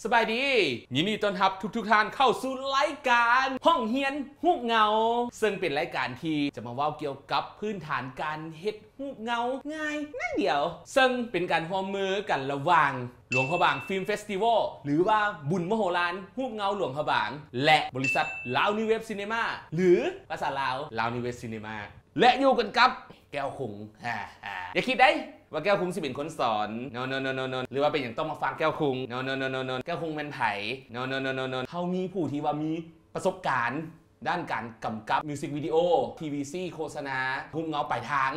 ສະບາຍດີ ຍິນດີຕ້ອນຮັບທຸກໆທ່ານເຂົ້າສູ່ລາຍການຫ້ອງຮຽນຮູບເງົາ ເຊິ່ງເປັນລາຍການທີ່ຈະມາເວົ້າກ່ຽວກັບພື້ນຖານການເຮັດຮູບເງົາງ່າຍໜ້ອຍດຽວ ເຊິ່ງເປັນການຮ່ວມມືກັນລະຫວ່າງ ຫຼວງພະບາງຟິມເຟສຕິວອລ ຫຼືວ່າບຸນມະໂຫລານຮູບເງົາຫຼວງພະບາງ ແລະ ບໍລິສັດລາວນິວເວບຊີເນມາ ຫຼືພາສາລາວ ລາວນິວເວບຊີເນມາ ແລະ ຢູ່ກັນກັບແກ້ວຄຸງ ຢ່າຄິດໄດ໋ວ່າແກ້ວຄຸງຊິເປັນຄົນສອນ ໂນໆໆໆ ຫຼືວ່າເປັນຫຍັງຕ້ອງມາຟັງແກ້ວຄຸງ ໂນໆໆໆ ແກ້ວຄຸງແມ່ນໃຜ ໂນໆໆໆ ເຮົາມີຜູ້ທີ່ວ່າມີປະສົບການດ້ານການກຳກັບມິວສິກວິດີໂອ ທີວີຊີ ໂຄສະນາ ຮູບເງົາປາຍທາງ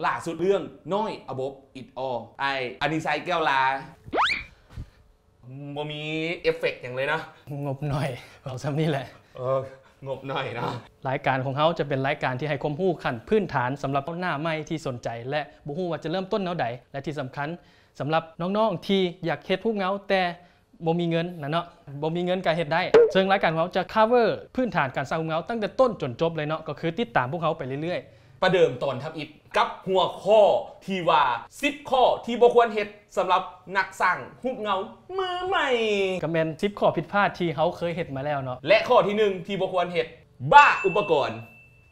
ລ່າສຸດເລື່ອງນ້ອຍອະບົບ It All ອ້າຍອະນິໄຊ ແກ້ວລາ. ບໍ່ມີເອຟເຟັກຫຍັງເລີຍເນາະ ງົບໜ້ອຍ ເອົາຊ່ຳນີ້ແຫຼະ ເອີ ງົບໜ້ອຍເນາະ. ລາຍການຂອງເຮົາຈະເປັນລາຍການທີ່ໃຫ້ຄວາມຮູ້ຂັ້ນພື້ນຖານສຳລັບໜ້າໃໝ່ທີ່ສົນໃຈ ແລະ ບໍ່ຮູ້ວ່າຈະເລີ່ມຕົ້ນແນວໃດ ແລະ ທີ່ສຳຄັນ ສຳລັບນ້ອງໆທີ່ຢາກເຮັດຮູບເງົາ ແຕ່ບໍ່ມີເງິນນະເນາະ ບໍ່ມີເງິນກະເຮັດໄດ້. ເຊິ່ງລາຍການຂອງເຮົາຈະຄາເວີພື້ນຖານການສ້າງຮູບເງົາຕັ້ງແຕ່ຕົ້ນຈົນຈົບເລີຍເນາະ ກໍຄືຕິດຕາມພວກເຮົາໄປເລື້ອຍໆ. ປະເດີມຕອນທຳອິດກັບຫົວຂໍ້ທີ່ວ່າ ສິບຂໍ້ທີ່ບໍ່ຄວນເຮັດ ສຳລັບນັກສ້າງຮູບເງົາມືໃໝ່ ກໍແມ່ນສິບຂໍ້ຜິດພາດທີ່ເຮົາເຄີຍເຮັດມາແລ້ວເນາະ ແລະ ຂໍ້ທີໜຶ່ງທີ່ບໍ່ຄວນເຮັດ ບ້າອຸປະກອນ.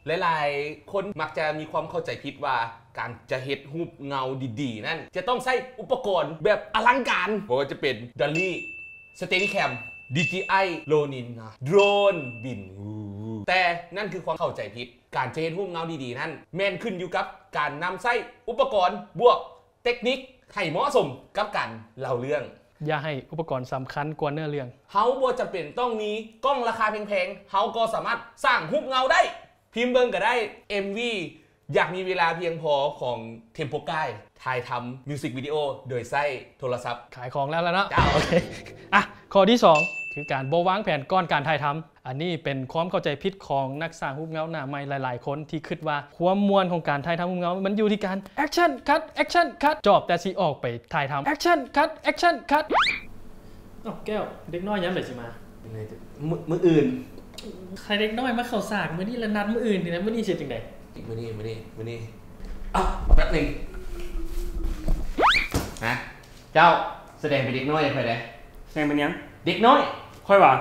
ຫຼາຍໆຄົນມັກຈະມີຄວາມເຂົ້າໃຈຜິດວ່າ ການຈະເຮັດຮູບເງົາດີໆນັ້ນ ຈະຕ້ອງໃຊ້ອຸປະກອນແບບອະລັງການ ບໍ່ວ່າຈະເປັນດອລລີ ສະເຕດີແຄມ ດີຈີໄອ ໂຣນິນ ໂດຣນບິນ ແຕ່ນັ້ນຄືຄວາມເຂົ້າໃຈຜິດ. ການຈະເຮັດຮູບເງົາດີໆນັ້ນ ແມ່ນຂຶ້ນຢູ່ກັບການນຳໃຊ້ອຸປະກອນ ບວກເຕັກນິກໃຫ້ເໝາະສົມກັບການເລົ່າເລື່ອງ. ຢ່າໃຫ້ອຸປະກອນສຳຄັນກວ່າເນື້ອເລື່ອງ. ເຮົາບໍ່ຈຳເປັນຕ້ອງມີກ້ອງລາຄາແພງໆ ເຮົາກໍສາມາດສ້າງຮູບເງົາໄດ້. ພິມເບິ່ງກໍໄດ້ ເອັມວີ ຢາກມີເວລາພຽງພໍຂອງ Tempo Guy ຖ່າຍທຳມິວສິກວິດີໂອໂດຍໃຊ້ໂທລະສັບ. ຂາຍຂອງແລ້ວລະເນາະ. ເຈົ້າ. ໂອເຄ. ອ່ະ ຂໍ້ທີສອງ ຄືການບໍ່ວາງແຜນກ່ອນການຖ່າຍທຳ. ອັນນີ້ເປັນຄວາມເຂົ້າໃຈຜິດຂອງນັກສ້າງຮູບເງົາໜ້າໃໝ່ຫຼາຍໆຄົນ ທີ່ຄິດວ່າຄວາມມ່ວນຂອງການຖ່າຍທຳຮູບເງົາ ມັນຢູ່ທີ່ການ action cut action cut ຈອບແຕ່ຊິອອກໄປຖ່າຍທຳ action cut action cut. ເອົ້າ ແກ້ວ ເດັກນ້ອຍຍາມໃດຊິມາ? ມື້ ມື້ອື່ນ. ໃຫ້ເດັກນ້ອຍມາເຂົ້າສາກມື້ນີ້ ລະນັດມື້ອື່ນນີ້ນະ ມື້ນີ້ຊິເຮັດຈັ່ງໃດ? ມື້ນີ້ ມື້ນີ້ ມື້ນີ້ ອ້າວ ແປັບໜຶ່ງ ຮະ? ເຈົ້າ ສະແດງເປັນເດັກນ້ອຍໃຫ້ຂ້ອຍແດ່. ສະແດງເປັນຫຍັງ? ເດັກນ້ອຍ. ຂ້ອຍວ່າ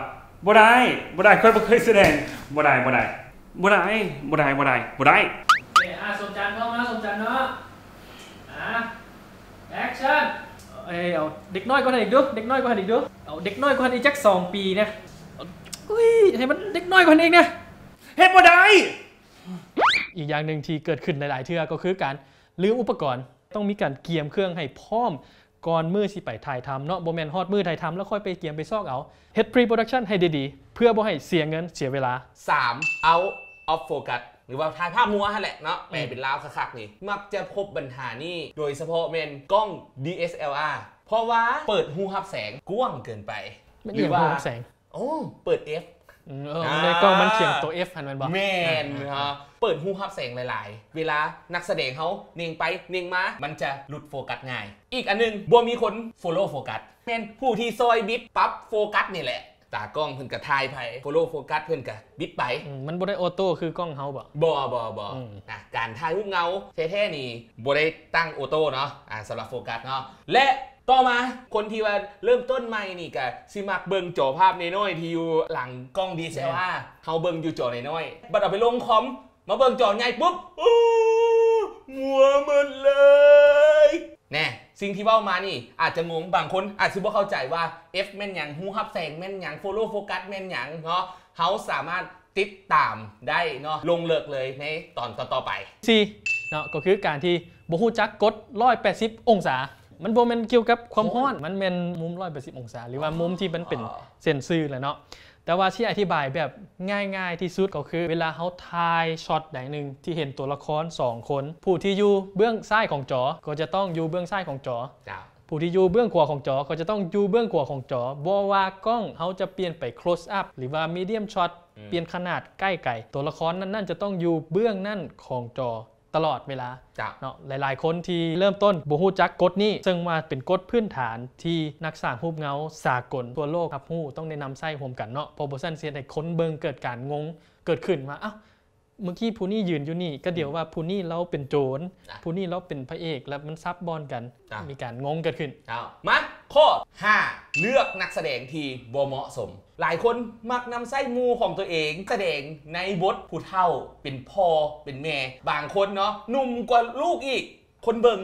ບໍ່ໄດ້ ບໍ່ໄດ້ ຂ້ອຍບໍ່ເຄີຍສະແດງ. ບໍ່ໄດ້ ບໍ່ໄດ້ ບໍ່ໄດ້ ບໍ່ໄດ້ ບໍ່ໄດ້ ບໍ່ໄດ້. ເອີ ອ່າ ສົມຈັນ ພ້ອມແລ້ວ ສົມຈັນເນາະ. ອ່າ action. ເອີ ເອົາເດັກນ້ອຍກວ່າຫັ້ນອີກດູ ເດັກນ້ອຍກວ່າຫັ້ນອີກດູ ເອົາເດັກນ້ອຍກວ່າຫັ້ນອີກຈັກສອງປີນະ. ອຸ້ຍ ໃຫ້ມັນເດັກນ້ອຍກວ່າຫັ້ນອີກນະ. ເຮັດບໍ່ໄດ້. ອີກຢ່າງໜຶ່ງທີ່ເກີດຂຶ້ນຫຼາຍໆເທື່ອ ກໍຄືການລືມອຸປະກອນ. ຕ້ອງມີການກຽມເຄື່ອງໃຫ້ພ້ອມກ່ອນມື້ຊິໄປຖ່າຍທຳເນາະ ບໍ່ແມ່ນຮອດມື້ຖ່າຍທຳແລ້ວຄ່ອຍໄປກຽມໄປຊອກເອົາ. ເຮັດ pre-production ໃຫ້ດີໆ ເພື່ອບໍ່ໃຫ້ເສຍເງິນເສຍເວລາ. ສາມ out of focus ຫຼືວ່າຖ່າຍພາບມົວຫັ້ນແຫຼະເນາະ ແປເປັນລາວຄັກໆນີ້ ມັກຈະພົບບັນຫານີ້ ໂດຍສະເພາະແມ່ນກ້ອງ ດີເອັສແອລອາ ເພາະວ່າເປີດຮູຮັບແສງກວ້າງເກີນໄປ. ແມ່ນອີ່ຫຍັງ ຮູຮັບແສງ? ໂອ້ ເປີດ F. ອືມ ເອີ ໃນກ້ອງມັນຂຽນໂຕ F ຫັ້ນແມ່ນບໍ່? ແມ່ນ. ອ່າ ເປີດຮູຮັບແສງຫຼາຍໆ ເວລານັກສະແດງເຮົາເໜັງໄປເໜັງມາ ມັນຈະຫຼຸດໂຟກັສງ່າຍ. ອີກອັນໜຶ່ງ ບໍ່ມີຄົນ follow focus ແມ່ນຜູ້ທີ່ຊ່ອຍບິດປັບໂຟກັສນີ້ແຫຼະ. ຕາກ້ອງເພິ່ນກະຖ່າຍໄປ follow focus ເພິ່ນກະບິດໄປ. ອືມ ມັນບໍ່ໄດ້ໂອໂຕ້ຄືກ້ອງເຮົາບໍ? ບໍ່ ບໍ່ ບໍ່. ອືມ ນະ ການຖ່າຍຮູບເງົາແທ້ໆນີ້ບໍ່ໄດ້ຕັ້ງໂອໂຕ້ເນາະ ອ່າ ສຳລັບໂຟກັສເນາະ ແລະ ຕໍ່ມາ ຄົນທີ່ວ່າເລີ່ມຕົ້ນໃໝ່ນີ້ກະຊິມັກເບິ່ງຈໍພາບນ້ອຍໆທີ່ຢູ່ຫຼັງກ້ອງ ດີເອັສແອລອາ ແມ່ນ ເຮົາເບິ່ງຢູ່ຈໍນ້ອຍໆ ບັດເອົາໄປລົງຄອມ ມາເບິ່ງຈໍໃຫຍ່ປຸບ ໂອ້ ມົວໝົດເລີຍ. ແນ່ ສິ່ງທີ່ເວົ້າມານີ້ອາດຈະງົງ ບາງຄົນອາດຊິບໍ່ເຂົ້າໃຈວ່າ F ແມ່ນຫຍັງ ຮູຮັບແສງແມ່ນຫຍັງ follow focus ແມ່ນຫຍັງເນາະ ເຮົາສາມາດຕິດຕາມໄດ້ເນາະ ລົງເລິກເລີຍໃນຕອນຕໍ່ໆໄປ. ສີ່ເນາະ ກໍຄືການທີ່ບໍ່ຮູ້ຈັກກົດຮ້ອຍແປດສິບອົງສາ. ມັນບໍ່ແມ່ນກ່ຽວກັບຄວາມຮ້ອນ ມັນແມ່ນມຸມຮ້ອຍແປດສິບອົງສາ ຫຼືວ່າມຸມທີ່ມັນເປັນເສັ້ນຊື່ແຫຼະເນາະ. ແຕ່ວ່າຊິອະທິບາຍແບບງ່າຍໆທີ່ສຸດ ກໍຄືເວລາເຮົາຖ່າຍຊັອດໃດໜຶ່ງທີ່ເຫັນຕົວລະຄອນສອງຄົນ ຜູ້ທີ່ຢູ່ເບື້ອງຊ້າຍຂອງຈໍກໍຈະຕ້ອງຢູ່ເບື້ອງຊ້າຍຂອງຈໍ ເຈົ້າ ຜູ້ທີ່ຢູ່ເບື້ອງຂວາຂອງຈໍກໍຈະຕ້ອງຢູ່ເບື້ອງຂວາຂອງຈໍ ບໍ່ວ່າກ້ອງເຮົາຈະປ່ຽນໄປ close up ຫຼືວ່າ medium shot ອືມ ປ່ຽນຂະໜາດໃກ້ໄກ ຕົວລະຄອນນັ້ນໆຈະຕ້ອງຢູ່ເບື້ອງນັ້ນຂອງຈໍ ຕະຫຼອດເວລາ ເຈົ້າ ເນາະ. ຫຼາຍໆຄົນທີ່ເລີ່ມຕົ້ນບໍ່ຮູ້ຈັກກົດນີ້ ເຊິ່ງວ່າເປັນກົດພື້ນຖານທີ່ນັກສ້າງຮູບເງົາສາກົນທົ່ວໂລກຮັບຮູ້ ຕ້ອງໄດ້ນຳໃຊ້ຮ່ວມກັນເນາະ ເພາະບໍ່ຊັ້ນຊິເຮັດໃຫ້ຄົນເບິ່ງເກີດການງົງເກີດຂຶ້ນວ່າ ອ້າວ ເມື່ອກີ້ຜູ້ນີ້ຢືນຢູ່ນີ້ ກະດຽວວ່າຜູ້ນີ້ລາວເປັນໂຈນ ອະ ຜູ້ນີ້ລາວເປັນພະເອກ ແລ້ວມັນສັບບ່ອນກັນ ເຈົ້າ ມີການງົງເກີດຂຶ້ນ. ເຈົ້າ ມາ ຂໍ້ຫ້າ ເລືອກນັກສະແດງທີ່ບໍ່ເໝາະສົມ. ຫຼາຍຄົນມັກນຳໃຊ້ໝູ່ຂອງຕົວເອງສະແດງໃນບົດຜູ້ເຖົ້າ ເປັນພໍ່ເປັນແມ່, ບາງຄົນເນາະ ໜຸ່ມກວ່າລູກອີກ. ຄົນເບິ່ງ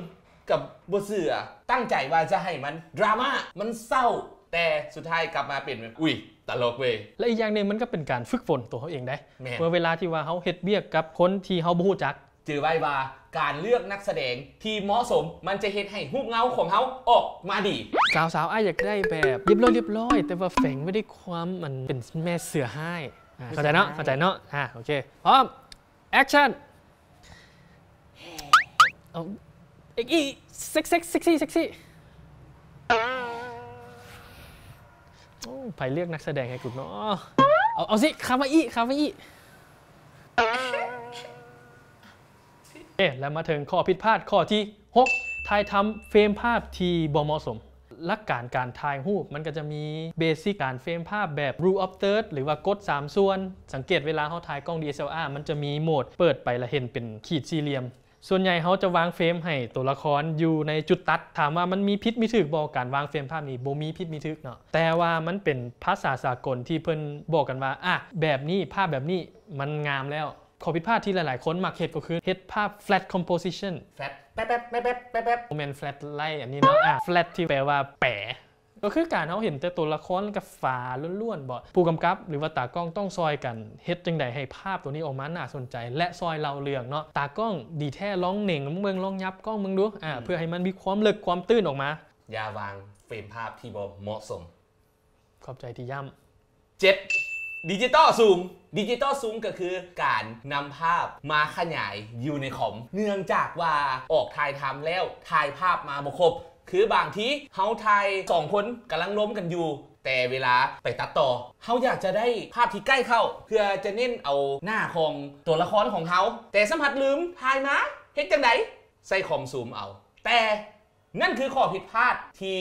ກໍບໍ່ເຊື່ອ, ຕັ້ງໃຈວ່າຈະໃຫ້ມັນດຣາມາ, ມັນເສົ້າ, ແຕ່ສຸດທ້າຍກັບມາເປັນ ອຸ້ຍ ຕະຫຼົກເວີຍ. ແລະ ອີກຢ່າງໜຶ່ງ ມັນກໍເປັນການຝຶກຝົນຕົວເຮົາເອງເດ້. ແມ່ນ. ເມື່ອເວລາທີ່ວ່າເຮົາເຮັດວຽກກັບຄົນທີ່ເຮົາບໍ່ຮູ້ຈັກ. ຈື່ໄວ້ວ່າການເລືອກນັກສະແດງທີ່ເໝາະສົມ ມັນຈະເຮັດໃຫ້ຮູບເງົາຂອງເຮົາອອກມາດີ. ສາວໆ ອ້າຍຢາກໄດ້ແບບລຽບຮ້ອຍໆ ແຕ່ວ່າແຝງໄວ້ດ້ວຍຄວາມ ອັນ ເປັນແມ່ເສືອຮ້າຍ. ອາ ເຂົ້າໃຈເນາະ? ເສືອຮ້າຍ. ເຂົ້າໃຈເນາະ? ອາ ໂອເຄ ພ້ອມ ແອັກຊັນ. ເອົາ ເອັກອີ ເຊັກ ເຊັກ ເຊັກຊີ ເຊັກຊີ. ໂອ້ ໃຜເລືອກນັກສະແດງໃຫ້ກູເນາະ? ເອົາ ເອົາຊິ ຄາວາອິ ຄາວາອິ. ເອ ແລ້ວມາເຖິງຂໍ້ຜິດພາດຂໍ້ທີຫົກ ຖ່າຍທຳເຟຣມພາບທີ່ບໍ່ເໝາະສົມ. ຫຼັກການການຖ່າຍຮູບມັນກໍຈະມີເບຊິກການເຟຣມພາບແບບ rule of third ຫຼືວ່າກົດສາມສ່ວນ. ສັງເກດເວລາເຮົາຖ່າຍກ້ອງ ດີເອສແອລອາ ມັນຈະມີໂໝດເປີດໄປແລ້ວເຫັນເປັນຂີດສີ່ຫຼ່ຽມ. ສ່ວນໃຫຍ່ເຮົາຈະວາງເຟຣມໃຫ້ຕົວລະຄອນຢູ່ໃນຈຸດຕັດ. ຖາມວ່າມັນມີຜິດມີຖືກບໍ່? ການວາງເຟຣມພາບນີ້ບໍ່ມີຜິດມີຖືກເນາະ, ແຕ່ວ່າມັນເປັນພາສາສາກົນທີ່ເພິ່ນບອກກັນວ່າ ອາ ແບບນີ້ ພາບແບບນີ້ມັນງາມແລ້ວ. ຂໍ້ຜິດພາດທີ່ຫຼາຍໆຄົນມັກເຮັດກໍຄືເຮັດພາບ flat composition. flat ແປັບໆ ແປັບໆ ແປັບໆ ບໍ່ແມ່ນ flat light ອັນນີ້ເນາະ. ອາ flat ທີ່ແປວ່າແປ ກໍຄືການເຮົາເຫັນແຕ່ຕົວລະຄອນກັບຝາລ້ວນໆບໍ. ຜູ້ກຳກັບ ຫຼືວ່າຕາກ້ອງຕ້ອງຊ່ອຍກັນເຮັດຈັ່ງໃດໃຫ້ພາບຕົວນີ້ອອກມາໜ້າສົນໃຈ ແລະ ຊ່ອຍເລົ່າເລື່ອງເນາະ. ຕາກ້ອງດີແທ້ລອງເໜັງເບິ່ງ ລອງຫຍັບກ້ອງເບິ່ງດູ ອາ ອືມ ເພື່ອໃຫ້ມັນມີຄວາມເລິກຄວາມຕື້ນອອກມາ. ຢ່າວາງເຟຣມພາບທີ່ບໍ່ເໝາະສົມ. ຂອບໃຈທີ່ຢ້ຳ. ເຈັດ ດິຈິຕອລຊູມ. ດິຈິຕອລຊູມກໍຄືການນຳພາບມາຂະຫຍາຍຢູ່ໃນຄອມ ເນື່ອງຈາກວ່າອອກຖ່າຍທຳແລ້ວຖ່າຍພາບມາບໍ່ຄົບ. ຄືບາງທີເຮົາຖ່າຍສອງຄົນກຳລັງລົມກັນຢູ່, ແຕ່ເວລາໄປຕັດຕໍ່ ເຮົາຢາກຈະໄດ້ພາບທີ່ໃກ້ເຂົ້າ ເພື່ອຈະເນັ້ນເອົາໜ້າຂອງຕົວລະຄອນຂອງເຮົາ, ແຕ່ສຳຜັດລືມຖ່າຍມາ. ເຮັດຈັ່ງໃດ? ໃຊ້ຄອມຊູມເອົາ. ແຕ່ນັ້ນຄືຂໍ້ຜິດພາດທີ່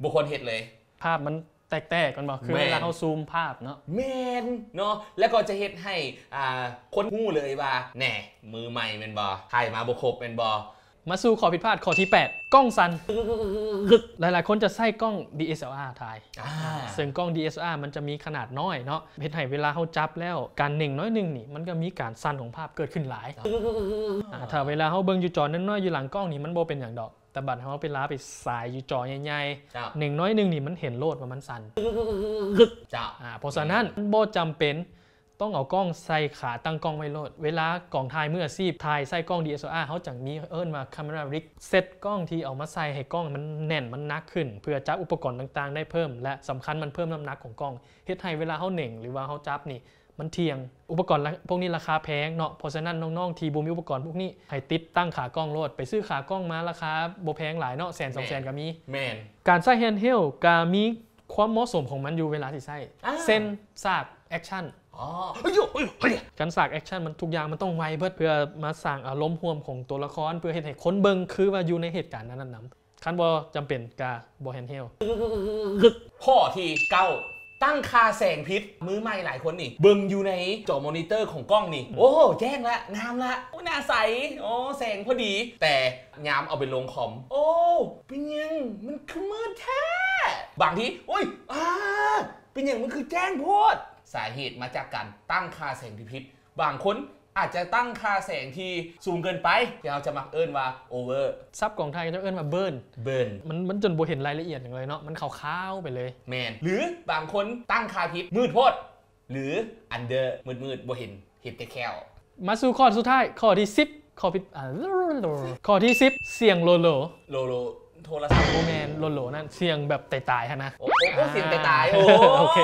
ບໍ່ຄວນເຮັດເລີຍ. ພາບມັນ ແຕກໆ ແມ່ນບໍ່? ຄື ແມ່ນ ເວລາເຮົາຊູມພາບເນາະ. ແມ່ນເນາະ. ແລ້ວກໍຈະເຮັດໃຫ້ ອ່າ ຄົນຮູ້ເລີຍວ່າ ແນ່ ມືໃໝ່ແມ່ນບໍ່? ຖ່າຍມາບໍ່ຄົບແມ່ນບໍ່? ມາສູ່ຂໍ້ຜິດພາດຂໍ້ທີແປດ ກ້ອງສັ່ນ. ຫຼາຍໆຄົນຈະໃຊ້ກ້ອງ ດີເອສແອລອາ ຖ່າຍ ອ່າ ເຊິ່ງກ້ອງ ດີເອສແອລອາ ມັນຈະມີຂະໜາດນ້ອຍເນາະ ເຮັດໃຫ້ເວລາເຮົາຈັບແລ້ວ ການເໜັງໜ້ອຍໜຶ່ງນີ້ ມັນກໍມີການສັ່ນຂອງພາບເກີດຂຶ້ນຫຼາຍ. ອ່າ ຖ້າເວລາເຮົາເບິ່ງຢູ່ຈໍນ້ອຍໆ ຢູ່ຫຼັງກ້ອງນີ້ ມັນບໍ່ເປັນຫຍັງດອກ. ແຕ່ບັດເຮົາໄປລາໄປສາຍຢູ່ຈໍໃຫຍ່ໆ ເຈົ້າ ເໜັງໜ້ອຍໜຶ່ງນີ້ ມັນເຫັນໂລດວ່າມັນສັ່ນ. ເຈົ້າ ອ່າ ເພາະສະນັ້ນ ບໍ່ຈຳເປັນຕ້ອງເອົາກ້ອງໃສ່ຂາຕັ້ງກ້ອງໄວ້ໂລດ. ເວລາກອງຖ່າຍມືອາຊີບ ຖ່າຍໃສ່ກ້ອງ ດີເອສແອລອາ ເຮົາຈັ່ງມີເອີ້ນວ່າ camera rig ເຊັດກ້ອງທີ່ເອົາມາໃສ່ໃຫ້ກ້ອງມັນແໜ້ນ ມັນໜັກຂຶ້ນ ເພື່ອຈັບອຸປະກອນຕ່າງໆໄດ້ເພີ່ມ ແລະ ສຳຄັນມັນເພີ່ມນ້ຳໜັກຂອງກ້ອງ ເຮັດໃຫ້ເວລາເຮົາເໜັງ ຫຼືວ່າເຮົາຈັບນີ້ ມັນທ່ຽງ. ອຸປະກອນລະ ພວກນີ້ລາຄາແພງເນາະ, ເພາະສະນັ້ນນ້ອງໆທີ່ບໍ່ມີອຸປະກອນພວກນີ້ ໃຫ້ຕິດຕັ້ງຂາກ້ອງໂລດ. ໄປຊື້ຂາກ້ອງມາລາຄາບໍ່ແພງຫຼາຍເນາະ, ແສນສອງແສນກໍມີ. ແມ່ນ. ການໃຊ້ handheld ກໍມີຄວາມເໝາະສົມຂອງມັນຢູ່ເວລາທີ່ໃຊ້ ອ່າ ເຊັ່ນ ສາກ action. ອໍ ການສາກ action ມັນທຸກຢ່າງມັນຕ້ອງໄວເບິດ ເພື່ອມາສ້າງອາລົມຮ່ວມຂອງຕົວລະຄອນ ເພື່ອເຮັດໃຫ້ຄົນເບິ່ງຄືວ່າຢູ່ໃນເຫດການນັ້ນໆນຳ. ຄັນບໍ່ຈຳເປັນກະບໍ່ handheld. ຂໍ້ທີເກົ້າ ຕັ້ງຄ່າແສງຜິດ. ມືໃໝ່ຫຼາຍຄົນນີ້ເບິ່ງຢູ່ໃນຈໍມໍນິເຕີຂອງກ້ອງນີ້ ອືມ ໂອ້ ແຈ້ງລະ ງາມລະ ໂອ້ ໜ້າໃສ ໂອ້ ແສງພໍດີ. ແຕ່ຍາມເອົາໄປລົງຄອມ ໂອ້ ເປັນຫຍັງມັນຄືມືດແທ້? ບາງທີ ໂອ້ຍ ອາ ເປັນຫຍັງມັນຄືແຈ້ງໂພດ? ສາເຫດມາຈາກການຕັ້ງຄ່າແສງທີ່ຜິດ. ບາງຄົນອາດຈະຕັ້ງຄ່າແສງທີ່ສູງເກີນໄປ ທີ່ເຮົາຈະມັກເອີ້ນວ່າ over. ສັບກອງຖ່າຍເຂົາເຈົ້າເອີ້ນວ່າ burn. burn ມັນ ມັນຈົນບໍ່ເຫັນລາຍລະອຽດຫຍັງເລີຍເນາະ, ມັນຂາວໆໄປເລີຍ. ແມ່ນ. ຫຼືບາງຄົນຕັ້ງຄ່າຜິດ ມືດໂພດ ຫຼື under ມືດໆ ບໍ່ເຫັນ ເຫັນແຕ່ແຂ້ວ. ມາສູ່ຂໍ້ສຸດທ້າຍ ຂໍ້ທີສິບ ຂໍ້ຜິດ ອ່າ ຂໍ້ທີສິບ ສຽງໂລໂລ. ໂລໂລ ໂທລະສັບ ບໍ່ແມ່ນໂລໂລນັ້ນ ສຽງແບບຕາຍໆຫັ້ນນະ. ໂອ້ ໂອ້ ໂອ້ ອ່າ ສຽງຕາຍໆ ໂອ້ ໂອເຄ.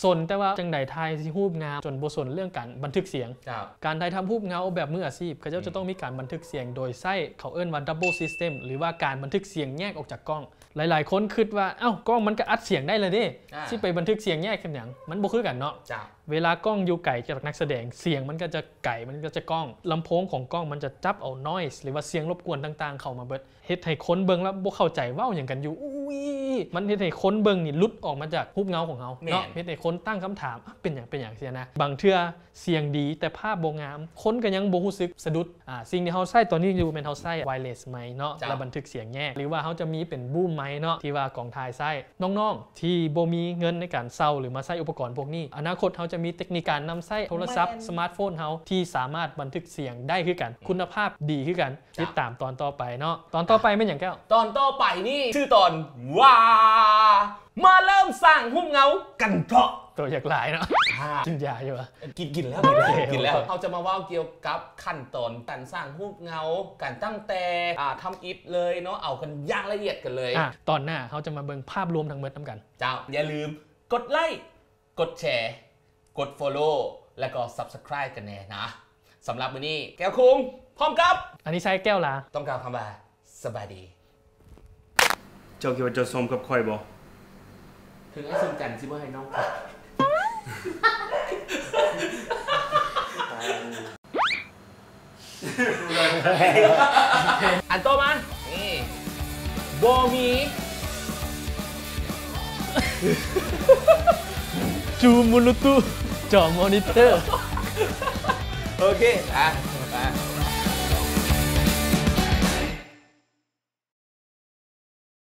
ສົນແຕ່ວ່າຈັ່ງໃດຖ່າຍຊິຮູບງາມ ຈົນບໍ່ສົນເລື່ອງການບັນທຶກສຽງ. ເຈົ້າ. ການຖ່າຍທຳຮູບເງົາແບບມືອາຊີບ ເຂົາເຈົ້າຈະ ອືມ ຕ້ອງມີການບັນທຶກສຽງໂດຍໃຊ້ ເຂົາເອີ້ນວ່າ double system ຫຼືວ່າການບັນທຶກສຽງແຍກອອກຈາກກ້ອງ. ຫຼາຍໆຄົນຄິດວ່າ ເອົ້າ ກ້ອງມັນກໍອັດສຽງໄດ້ແລ້ວເດ້ ອ່າ ຊິໄປບັນທຶກສຽງແຍກເຮັດຫຍັງ? ມັນບໍ່ຄືກັນເນາະ. ເຈົ້າ. ເວລາກ້ອງຢູ່ໄກຈາກນັກສະແດງ ສຽງມັນກໍຈະໄກ ມັນກໍຈະກ້ອງ ລຳໂພງຂອງກ້ອງມັນຈະຈັບເອົາ noise ຫຼືວ່າສຽງລົບກວນຕ່າງໆເຂົ້າມາເບິດ ເຮັດໃຫ້ຄົນເບິ່ງແລ້ວບໍ່ເຂົ້າໃຈເວົ້າຫຍັງກັນຢູ່. ອຸ້ຍ ມັນເຮັດໃຫ້ຄົນເບິ່ງນີ້ຫຼຸດອອກມາຈາກຮູບເງົາຂອງເຮົາເນາະ ແມ່ນ ເຮັດໃຫ້ຄົນຕັ້ງຄຳຖາມ ເປັນຫຍັງ ເປັນຫຍັງຊີ້ນະ. ບາງເທື່ອສຽງດີແຕ່ພາບບໍ່ງາມ ຄົນກໍຍັງບໍ່ຮູ້ສຶກສະດຸດ. ອາ ສິ່ງທີ່ເຮົາໃຊ້ຕອນນີ້ຢູ່ແມ່ນເຮົາໃຊ້ wireless mic ເນາະ ເຈົ້າ ແລ້ວບັນທຶກສຽງແຍກ ຫຼືວ່າເຮົາຈະມີເປັນ boom mic ເນາະ ທີ່ວ່າກອງຖ່າຍໃຊ້. ນ້ອງໆທີ່ບໍ່ມີເງິນໃນການເຊົ່າ ຫຼືມາໃຊ້ອຸປະກອນພວກນີ້ ອະນາຄົດເຮົາຈະມີເຕັກນິກການນຳໃຊ້ໂທລະສັບ ແມ່ນ ສະມາດໂຟນເຮົາ ທີ່ສາມາດບັນທຶກສຽງໄດ້ຄືກັນ ອືມ ຄຸນນະພາບດີຄືກັນ. ເຈົ້າ ຕິດຕາມຕອນຕໍ່ໄປເນາະ. ຕອນຕໍ່ໄປແມ່ນຫຍັງແກ້ວ? ຕອນຕໍ່ໄປນີ້ຊື່ຕອນວ່າ ມາເລີ່ມສ້າງຮູບເງົາກັນເຖາະ. ໂຕຢາກຫຼາຍເນາະ ອ່າ ກິນຢາຢູ່ຫວາ? ກິນ ກິນແລ້ວ ກິນແລ້ວ ໂອເຄ ກິນແລ້ວ. ໂອເຄ ເຮົາຈະມາເວົ້າກ່ຽວກັບຂັ້ນຕອນການສ້າງຮູບເງົາ ການຕັ້ງແຕ່ ອ່າ ທຳອິດເລີຍເນາະ ເອົາກັນຢ່າງລະອຽດກັນເລີຍ. ອ່າ ຕອນໜ້າເຮົາຈະມາເບິ່ງພາບລວມທັງໝົດນຳກັນ. ເຈົ້າ ຢ່າລືມກົດໄລ ກົດແຊ ກົດ follow ແລ້ວກໍ subscribe ກັນແດ່ນະ. ສຳລັບມື້ນີ້ແກ້ວຄຸງ ພ້ອມກັບ ອານິໄຊ ແກ້ວລາ ຕ້ອງກ່າວຄຳວ່າ ສະບາຍດີ. ເຈົ້າຄິດວ່າເຈົ້າສົມກັບຂ້ອຍບໍ່? ເຖິງອ້າຍສົມຈັນຊິບໍ່ໃຫ້ນ້ອງ ອັນຕໍ່ມາ ນີ້ ບໍ່ມີ ຈູມູລຸຕຸ ຈໍມໍນິເຕີ. ໂອເຄ ອ່ະ ອ່ະ.